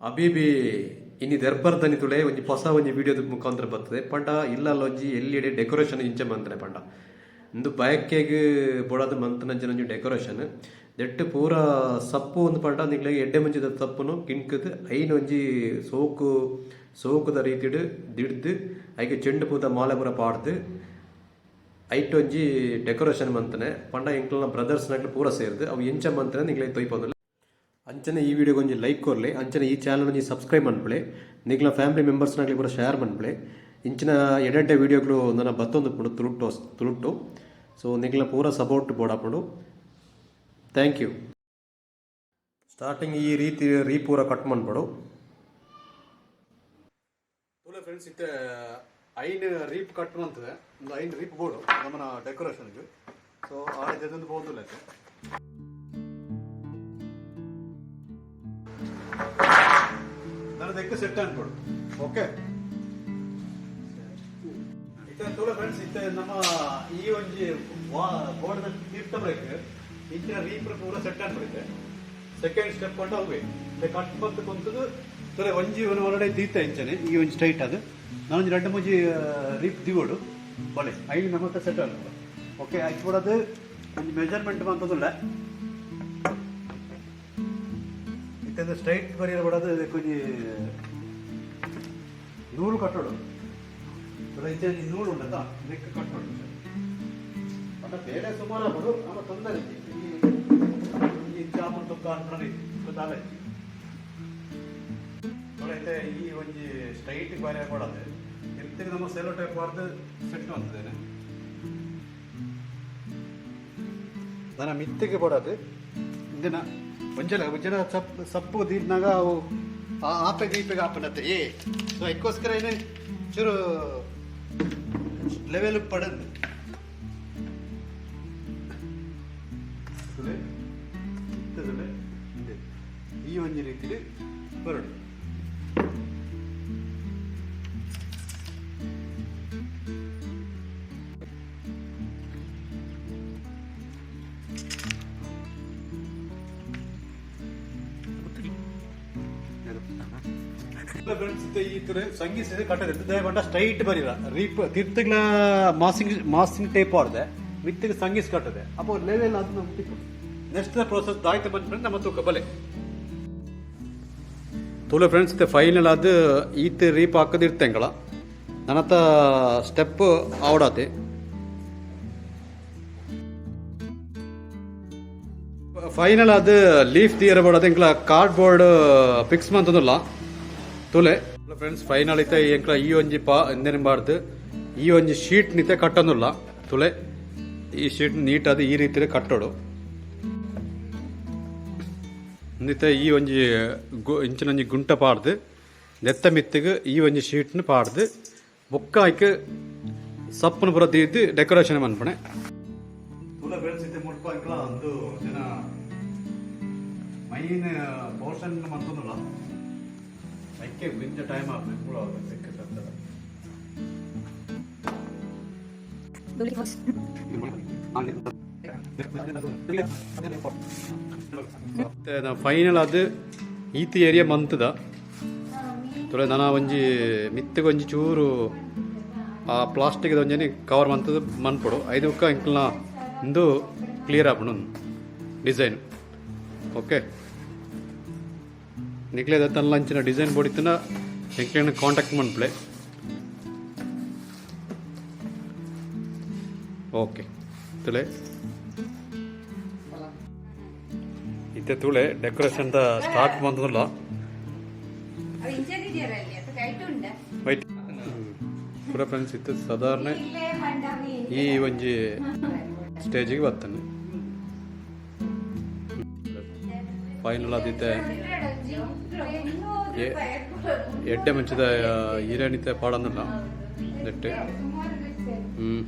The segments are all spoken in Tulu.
ಅಬಿಬಿ ಇನಿ ದರ್ಬಾರ್ದನಿ ತುಳೆ ಒಂಜಿ ಪೊಸ ಒಂಜಿ ವಿಡಿಯೋದ ಮುಖಾಂತರ ಬರ್ತದೆ ಪಂಡ ಇಲ್ಲಲ್ಲ ಒಂಜಿ ಎಲ್ಲಿಡೆ ಡೆಕೋರೇಷನ್ ಇಂಚ ಮಂತ್ನೆ ಪಂಡ ಇಂದು ಬಯಕೆಗ್ ಬೋಡಾದ ಮಂತನಂಚಿನ ಒಂಜಿ ಡೆಕೋರೇಷನ್ ದೆಟ್ಟ್ ಪೂರ ಸಪ್ಪು ಒಂದು ಪಂಡ ನಿಕ್ಲೆಗ್ ಎಡ್ಡೆ ಮುಂಚಿದ ಸಪ್ಪುನು ಕಿಣ್ಕದ್ ಐನ್ ಒಂಜಿ ಸೋಕು ಸೋಕುದ ರೀತಿಡ್ ದಿಡ್ದ್ ಐಕ್ ಚೆಂಡು ಪೂತ ಮಾಲೆ ಪೂರ ಪಾಡ್ದ್ ಐಟ್ ಒಂಜಿ ಡೆಕೋರೇಷನ್ ಮಂತನೆ ಪಂಡ ಎಂಕಲ್ನ ಬ್ರದರ್ಸ್ ನಕುಲು ಪೂರ ಸೇರ್ದ್ ಅವು ಎಂಚ ಮಂತನೆ ನಿಕ್ಲೆಗ್ ತೋಯ್ಪೊಂದುಲ್ಲೆ. ಅಂಚನೆ ಈ ವಿಡಿಯೋಗ್ ಒಂಜಿ ಲೈಕ್ ಕೊರ್ಲೆ, ಅಂಚನೆ ಈ ಚಾನಲ್ ಒಂಜಿ ಸಬ್ಸ್ಕ್ರೈಬ್ ಮನ್ಪುಲೆ, ನಿಕ್ಲೆನ ಫ್ಯಾಮಿಲಿ ಮೆಂಬರ್ಸ್ ನಕ್ಲೆಗ್ ಪೂರ ಶೇರ್ ಮನ್ಪುಲೆ. ಇಂಚಿನ ಎಡ್ಡೆ ವಿಡಿಯೋಗಳು ನನ ಬತ್ತೊಂದುಪ್ಪುಂಡು ತುಳುಟ್ಟು ತುಳುಟ್ಟು. ಸೊ ನಿಕ್ಲೆನ ಪೂರ ಸಪೋರ್ಟ್ ಬೋಡಾಪುಂಡು. Thank you. Starting ಈ ರೀತಿ ರೀ ಪೂರ ಕಟ್ ಮನ್ಪೊಡು. ತೂಲೆ ಫ್ರೆಂಡ್ಸ್, ಇತ್ತೆ ಐನ್ ರೀಪ್ ಕಟ್ ಮಂತದೆ. ಒಂದು ಐನ್ ರೀಪ್ ಬೋರ್ಡು ನಮ್ಮನ ಡೆಕೋರೇಷನ್ಗೆ. ಸೊ ಆಡೆ ಜನ ಪೋಂದುಲ್ಲ. ನಾನು ದೆಕ್ಕ ಸೆಟ್ ಅನ್ಕೊಡು. ಓಕೆ, ಇತ್ತೆ ತೂಲೆ ಫ್ರೆಂಡ್ಸ್, ಇತ್ತೆ ನಮ್ಮ ಈ ಒಂಜಿ ಬೋರ್ಡ್ ತೀರ್ಥ ಬ್ರೇಕ್ ಇಂಚಿನ ರೀಪ್ ಪೂರ ಸೆಟ್ ಅನ್ಬಿಡುತ್ತೆ. ಸೆಕೆಂಡ್ ಸ್ಟೆಪ್ ಪಂಡ ಅವೇ ಕಟ್ ಬಂತು ಕೊಂತದು. ತುಲೆ ಒಂಜಿ ಒಂದು ಹೊರಡೆ ದೀತ ಇಂಚನೆ ಈ ಒಂಜಿ ಸ್ಟ್ರೈಟ್ ಅದು ನಾನೊಂಜಿ ರಡ್ಡ್ ಮೂಜಿ ರೀಪ್ ದಿವೋಡು ಬಲೆ ಐನ್ ನಮ್ಮ ಸೆಟ್ ಅನ್ಕೊಡು. ಓಕೆ, ಆಯ್ತು. ಕೂಡ ಒಂಜಿ ಮೆಜರ್ಮೆಂಟ್ ಮಂತದುಲ್ಲ. ಇತ್ತೆ ಸ್ಟ್ರೈಟ್ ಬರಿಯರ ಬಡದು ಒಂಜಿ ನೂಲು ಕಟ್ಟೋಡು. ತುಲೆ ಇತ್ತೆ ಒಂಜಿ ನೂಲು ಉಂಡದ ನೆಕ್ ಕಟ್ಟೋಡು. ಪಂಡ ಬೇರೆ ಸುಮಾರು ಆಗ್ಬೋದು, ನಮ್ಮ ತೊಂದರೆ ಇಜ್ಜಿ. ಈ ಚಾಪುನ್ ತುಕ್ಕ ಅನ್ಪುನ ದಾಲ ಇಜ್ಜಿ. ಇತ್ತೆ ಈ ಒಂಜಿ ಸ್ಟ್ರೈಟ್ ಬರಿಯರ ಕೊಡದು ಇತ್ತಿಗೆ ನಮ್ಮ ಸೆಲೋ ಟೈಪ್ ಬಾರ್ದು ಸೆಟ್ ಅಂತದೇನೆ. ದನ ಮಿತ್ತಿಗೆ ಕೊಡೋದು ಇಂದಿನ ಒಂಜಲ ಒಂಜನ ಸಪ್ಪು ಸಪ್ಪು ದೀಡ್ನಾಗ ಅವು ಆಪೆಗೆ ಗೀಪೆಗೆ ಆಪನತ್ತೆ. ಏ ಸೊ ಅದಕ್ಕೋಸ್ಕರ ಏನೇ ಚೂರು ಲೆವೆಲ್ ಪಡಂದು ತುಲೆ ಇತ್ತದುಲೆ ಇಂದೆ ಈ ಒಂಜಿ ರೀತಿಲಿ ಬರಡು. ಫ್ರೆಂಡ್ಸ್, ಈ ತರ ಸಂಗೀತ ಕಟ್ಟದೆ ದಯಪಂಡ ಸ್ಟ್ರೈಟ್ ಬರಿರ ರೀಪ್ ತಿರ್ತಗ್ಲ ಮಾಸಿಂಗ್ ಮಾಸಿಂಗ್ ಟೇಪ್ ಆಡ್ದೆ ಮಿತ್ತಿಗೆ ಸಂಗೀಸ್ ಕಟ್ಟದೆ. ಅಪ್ಪ ಲೆವೆಲ್ ಅದು ನಮ್ಗೆ ತಿಕ್ಕು. ನೆಕ್ಸ್ಟ್ ಪ್ರೋಸೆಸ್ ದಾಯ್ತ ಬಂದ್ಬಿಟ್ಟು ನಮ್ಮ ತೂಕ ಬಲೆ. ತೂಲೆ ಫ್ರೆಂಡ್ಸ್, ಇತ್ತೆ ಫೈನಲ್ ಅದು ಈತ್ ರೀಪ್ ಹಾಕದಿರ್ತಂಗಳ ನನ್ನತ್ತ ಸ್ಟೆಪ್ ಆವಡಾತೆ. ಫೈನಲ್ ಅದು ಲೀಫ್ ದಿಯರ ಬೋಡಾದ ಎಂಕ್ಲ ಕಾರ್ಡ್ ಬೋರ್ಡ್ ಫಿಕ್ಸ್ ಮಂತಂದುಲ್ಲ. ತೂಲೆ ಫ್ರೆಂಡ್ಸ್, ಫೈನಲ್ ಇತ್ತೆ ಎಂಕ್ಲ ಈ ಒಂಜಿ ಪಾ ಎಂದೇನು ಬಾರ್ದು ಈ ಒಂಜಿ ಶೀಟ್ ನಿತೆ ಕಟ್ಟೊಂದುಲ್ಲ. ತುಲೆ, ಈ ಶೀಟ್ ನೀಟ್ ಅದು ಈ ರೀತಿಯಲ್ಲಿ ಕಟ್ಟೋಡು. ನಿತೆ ಈ ಒಂಜಿ ಇಂಚಿನ ಒಂಜಿ ಗುಂಟ ಪಾಡ್ದು ನೆತ್ತ ಮಿತ್ತಿಗೆ ಈ ಒಂಜಿ ಶೀಟ್ನ ಪಾಡ್ದು ಬೊಕ್ಕ ಐಕ್ ಸಪ್ಪನ ಪೂರ ದೀದ್ ಡೆಕೋರೇಷನ್ ಮನ್ಪಣೆ. ತುಲೆ ಫ್ರೆಂಡ್ಸ್, ಇತ್ತೆ ಮುಲ್ಪ ಎಂಕ್ಲ ಒಂದು ಜನ ಮೈನ್ ಪೋರ್ಷನ್ ಮಂತೊಂದುಲ್ಲ. ಐಕೆ ಗಿಂಜ ಟೈಮ್ ಆಗ್ತದೆ ಕೂಡ ಸಿಕ್ಕ ಸತ್ತದ. ಫೈನಲ್ ಅದು ಈತ್ ಏರಿಯಾ ಮಂತದ. ತುಲೆ ನನ ಒಂಜಿ ಮಿತ್ತಿಗೆ ಒಂಜಿ ಚೂರು ಆ ಪ್ಲಾಸ್ಟಿಕ್ ಒಂಜಿ ಕವರ್ ಮಂತದ ಮನ್ಪೊಡು. ಐದು ಬೊಕ್ಕ ಎಂಕಲ್ನ ಇಂದು ಕ್ಲಿಯರ್ ಆಪುಂಡು ಡಿಸೈನ್. ಓಕೆ, ನಿಕ್ಲೆ ತನ್ನ ಅಂಚಿನ ಡಿಸೈನ್ ಬೋಡಿತ್ತನ ಎಂಕ್ಲೆನ ಕಾಂಟ್ಯಾಕ್ಟ್ ಮನ್ಪುಲೆ. ಓಕೆ, ತುಲೆ ಇತ್ತೆ ತುಳೆ ಡೆಕೋರೇಷನ್ the start ಬಂದಲ್ಲ. ವೈಟ್ ಪೂರ ಫ್ರೆಂಡ್ಸ್, ಇತ್ತು ಸಾಧಾರಣ ಈ ಒಂಜಿ ಸ್ಟೇಜಿಗೆ ಬರ್ತಾನೆ. ಫೈನಲ್ ಆದಿತ್ತೆ ಎಡ್ಡೆ ಮುಂಚಿದ ಈರಣಿತೆ ಪಾಡಂದಿಲ್ಲ ನೆಟ್ಟೆ. ಹ್ಮ್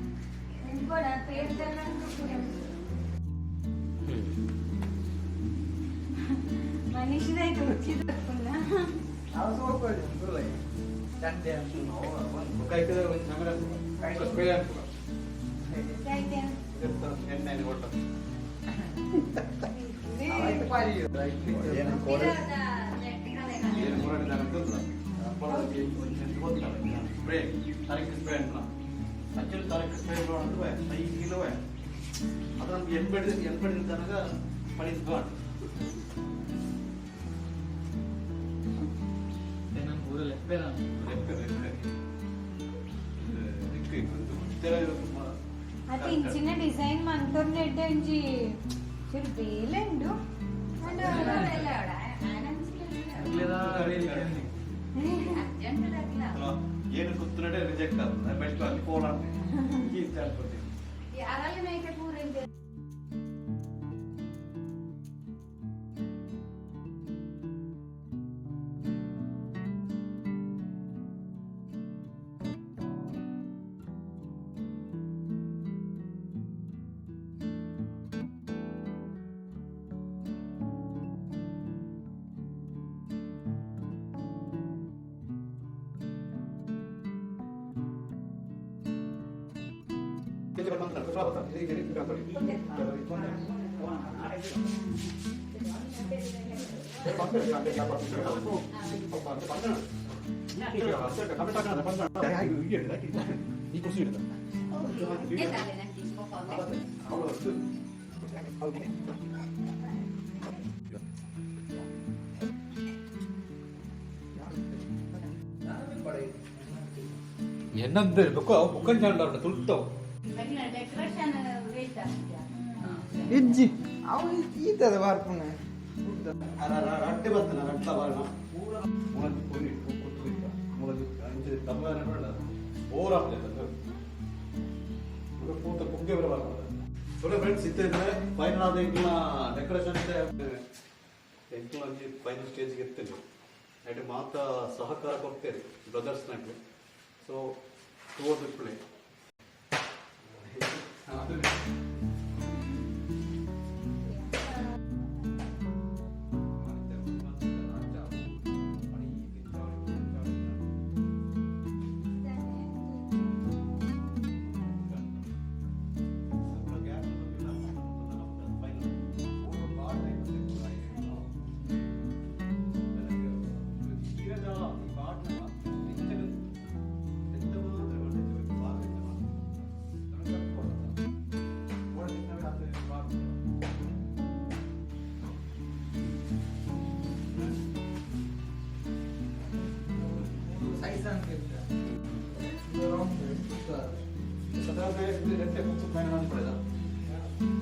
ಸ್ಪ್ರೇ ತರಕ್ಕೆ ಸ್ಪ್ರೇ ಅಂತ ಆಕ್ಚುಲಿ ತರಕ್ಕೆ ಸ್ಪ್ರೇ ಅಂದ್ರೆ 5 ಕಿಲೋ. ಅದು ನಮ್ಗೆ ಎಂಬೆಡ್ ಎಂಬೆಡ್ ತನಕ ಪಡಿಸ್ಬಾರ್ದು. ರೆಕ್ಕೆ ರೆಕ್ಕೆ ರೆಕ್ಕೆ ಒಂದು. ಅದು ಇಂಚಿನ ಡಿಸೈನ್ ಮಂತೂರ್ನೆಡ್ಡೆ ಒಂಜಿ ಚೂರು ಬೇಲೆ ಉಂಡು. ಏನು ಕುತ್ತನಡೆ ರಿಜೆಕ್ಟ್ ಆಗ್ತದೆ, ಬೆಸ್ಟ್ ಅಲ್ಲಿ ಫೋನ್ ಆಗ್ತದೆ. ಮೇಕಪ್ ಪೂರ. ಎನ್ನಂದ್ರೆ ಬುಕ್ಕ ಬುಕ್ಕನ್ ಚಾಂಡ ತುಳ್ತಾವ್. ಡೆಕೋರೇಷನ್ ವೇಸ್ಟ್ ಆಗ್ತದೆ. ಇಜ್ಜಿ ಅವು ಈತದ ಬಾರ್ಪುನೆ. ರಡ್ಡೆ ಬರ್ತನ ರಡ್ಲ ಬಾರಣ ಪೂರ ಮೊಳಗಿ ಪೊರಿ ಕುತ್ತು ಇತ್ತ ಮೊಳಗಿ ಅಂಚೆ ತಮ್ಮ ಬೇಡ ಬೋರ್ ಆಗ್ತದೆ. ಪೂತ ಪುಗ್ಗೆ ಬರಬಾರ್ದು. ಚಲೋ ಫ್ರೆಂಡ್ಸ್, ಇತ್ತೆ ಫೈನಲ್ ಆದ ಎಂಕ್ಲ ಡೆಕೋರೇಷನ್ ಎಂಕ್ಲ ಒಂಜಿ ಫೈನಲ್ ಸ್ಟೇಜ್ಗೆ ಎತ್ತೇನೆ. ಐಟ್ ಮಾತ ಸಹಕಾರ ಕೊಡ್ತೇನೆ ಬ್ರದರ್ಸ್ ನಾಗ್ಲೆ. ಸೊ ತೋರ್ದು ಇಪ್ಪುಲೆ. ಸೈಜ್ ಅಂತ.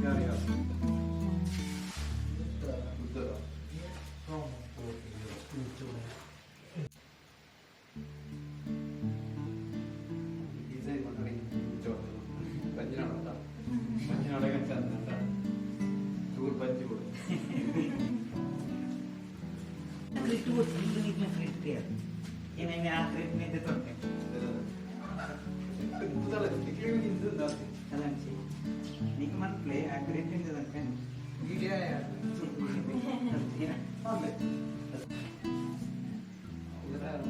ಯಾರು ಯಾರು ಬುದ್ಧರ. ಡಿಸೈನ್ ಮಾಡಿ ಬಂಜಿನಾಡ ಬಂಜಿನಾಡ ಚಂದ ಚೂರು ಬಂಜಿ ಕೊಡು. ಏನೇನು ಆ ಟ್ರೀಟ್ಮೆಂಟ್ ತೊಟ್ಟೆ. ಅದಂಚಿ నీకు మన ప్లే ఆ గ్రేట్ అంటే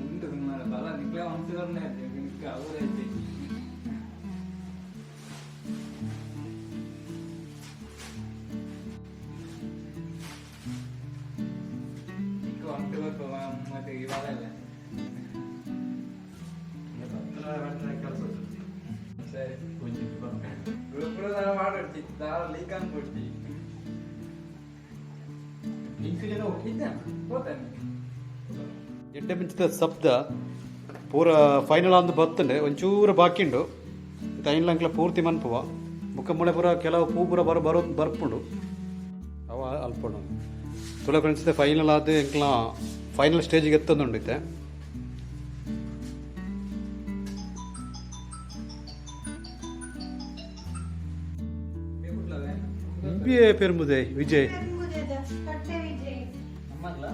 ಉಂಟು ಬಲ ನಿಕ್ಲೆ వంశీవర్నే ఇంకా ಅವರೈತೆ. నీకు వంట ಮತ್ತೆ ಇವಾಗ ಕೆಲಸ. ಸರಿ, ಗುರುಪುರ ಮಾಡಿ ಲೀಕ್ ಅನ್ಬಿಡ್ತಿ. ಇದ್ದ ಹೋತಾನೆ. ಎಡ್ಡೆ ಮಿಂಚಿದ ಶಬ್ದ ಪೂರ ಫೈನಲ್ ಅಂದು ಬತ್ತಂಡೆ ಒಂಚೂರು ಬಾಕಿ ಉಂಡು. ಐನ್ಲಂಕ್ಲ ಪೂರ್ತಿ ಮನ್ಪುವ ಬುಕ್ಕ ಮುಳೆ ಪೂರ ಕೆಲವು ಪೂ ಪೂರ ಬರ ಬರೋ ಬರ್ಪುಂಡು ಅವ ಅಲ್ಪುಂಡು. ತುಳ ಫ್ರೆಂಡ್ಸ್, ಫೈನಲ್ ಆದ ಎಂಕ್ಲ ಫೈನಲ್ ಸ್ಟೇಜಿಗೆ ಎತ್ತೊಂದುಂಡು ಇತ್ತೆ. ಬಿ ಪೆರ್ಮುದೆ ವಿಜಯ್. ಕಟ್ಟೆ ವಿಜಯ್. ನಮ್ಮಗ್ಲ.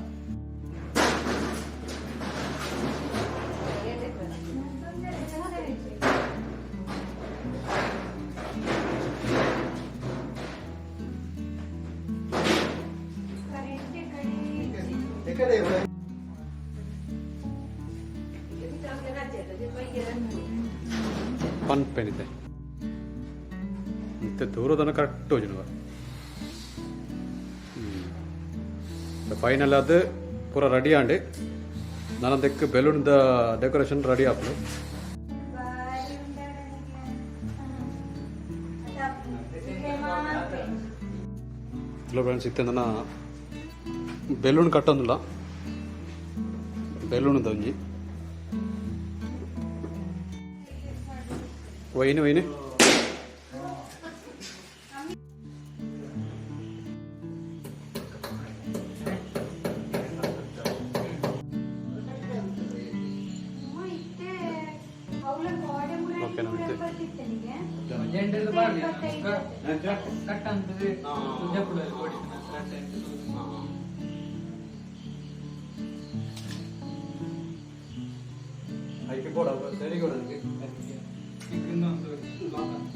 ತೊಂದರೆ ಚಂದ ವಿಜಯ್. ಕರೆಂಟ್ ಕಡೆ. ಪನ್ಪೇನಿದೆ ಇತ್ತೆ ದೂರದನ ಕರೆಕ್ಟ್ ಹೋಜಿನವ. ಫೈನಲ್ ಅದು ಪೂರ ರೆಡಿ ಆಂಡ್. ನಾನು ದೆಕ್ ಬೆಲೂನ್ the decoration ready ಆಪುಂಡು. ಬಾರಿ ಉಂಡಾಡ. ಹಲೋ ಫ್ರೆಂಡ್ಸ್, ಇತ್ತೆ ನನ್ನ ಬೆಲೂನ್ ಕಟ್ಟೊಂದುಲ್ಲ, ಬೆಲೂನ್ ಒಂಜಿ ವೈನು ವೈನು. ಇತ್ತೆ ಅವಳ ಕೋಡೆ ಪೂರ Okay, ನಮಸ್ತೆ. ಬರ್ತಿತ್ತನಿಗೆ. ಜೆಂಡೆಲ್ಲ ಬಾರ್ಲಿ ಕಟ್ ಅಂತದೆ ಜಪ್ಪುಡ ಓಡಿ. ಐಕೆ ಬೋಡ ಸರಿ ಕೊಡ ಅದಕ್ಕೆ. ಇನ್ನೊಂದು ಲಾಕ್ ಅಂತ.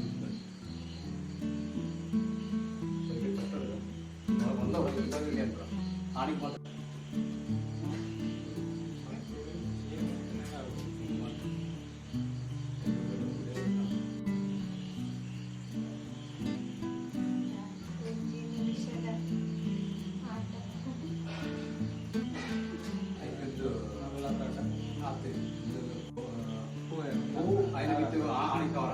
ಸರಿ ಕಟ್ಟಡ ಬಂದ ಆಣಿಗೆ ಮಾತ್ರ. ಒಂಜಿ ನಿಮಿಷದ ಆಟ. ಐಕದ್ದು ಆತು ಇದು, ಹೂವು. ಹೂ ಐನ ಬಿತ್ತು ಆಣಿ ಕವರ.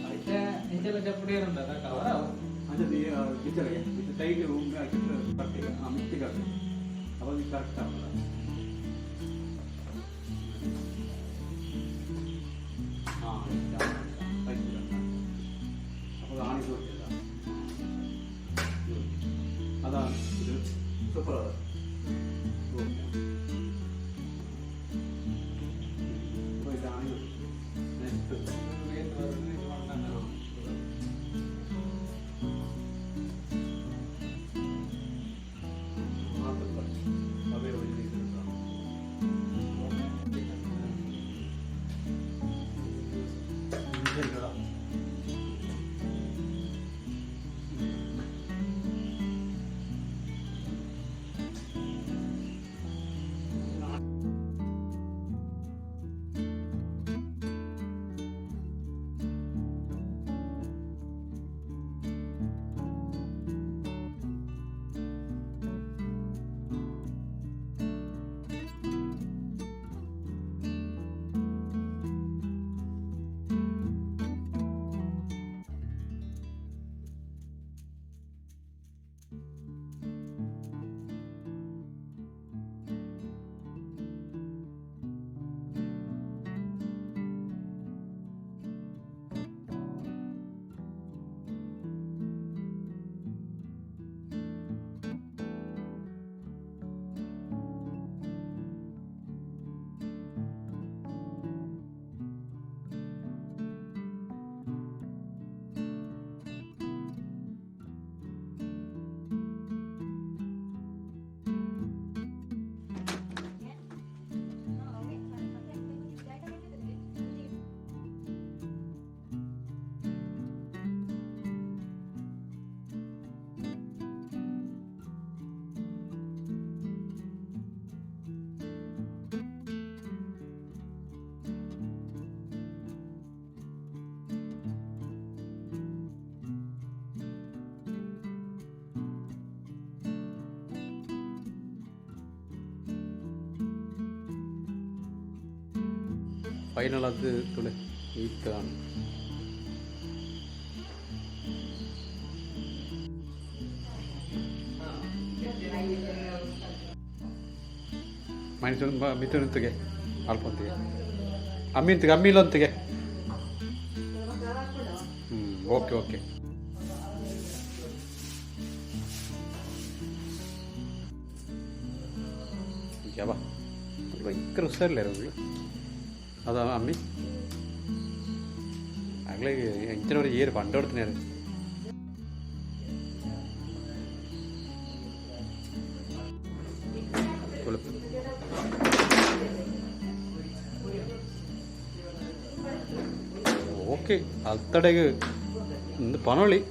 ಅದಕ್ಕೆ ಇಂಚೆಲ್ಲ ಜಪ್ಪುಡಿ ಇರುಂಟದ ಕವರ. ಅಂದ್ರೆ ಬಿತ್ತಲೆಗೆ ಬಿತ್ತು ಟೈಟ್ ಕರೆಕ್ಟ್ ಆ ಮಿಕ್ಕಿಗೆ ಹಾಕು. ಅವಾಗ ಕರೆಕ್ಟ್ ಆಗಲ್ಲ. ಹಾಂ, ಅವಾಗ ಆಣಿ ಹೋಗ್ತಿಲ್ಲ ಅದ. ಇದು ಸೂಪರ್ ಅದ. ಓಕೆ, ಇದು ಆಣಿ ನೆಕ್ಸ್ಟ್. ಇದು ಮಾಡ್ತಾನೆ. ಅವೇ ಒಳ್ಳೆ. ಫೈನಲ್ ಅದು ತುಳೆ ಈತ. ಮೈನಸ್ ಮಿಥುನಂತಿಗೆ ಅಲ್ಪಂತಿಗೆ ಅಮ್ಮಿಂತಿಗೆ ಅಮ್ಮಿಲಂತಿಗೆ. ಹ್ಞೂ, ಓಕೆ ಓಕೆ. ಯಾವ ಭಯಂಕರ ಹುಷಾರಿಲ್ಲ ಇರೋಗಳು ಅದ ಅಮ್ಮಿ ಆಗಲೇ ಎಂಚಿನವ್ರು ಏರು ಬಂಡೋಡ್ತೀನಿ. ಓಕೆ, ಅಲ್ತಡೆಗೆ ಒಂದು ಪನೋಳಿ.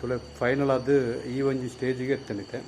ತುಳೆ ಫೈನಲ್ ಆದ್ ಈ ಒಂಜಿ ಸ್ಟೇಜಿಗೆ ಎತ್ತನಿತೆ.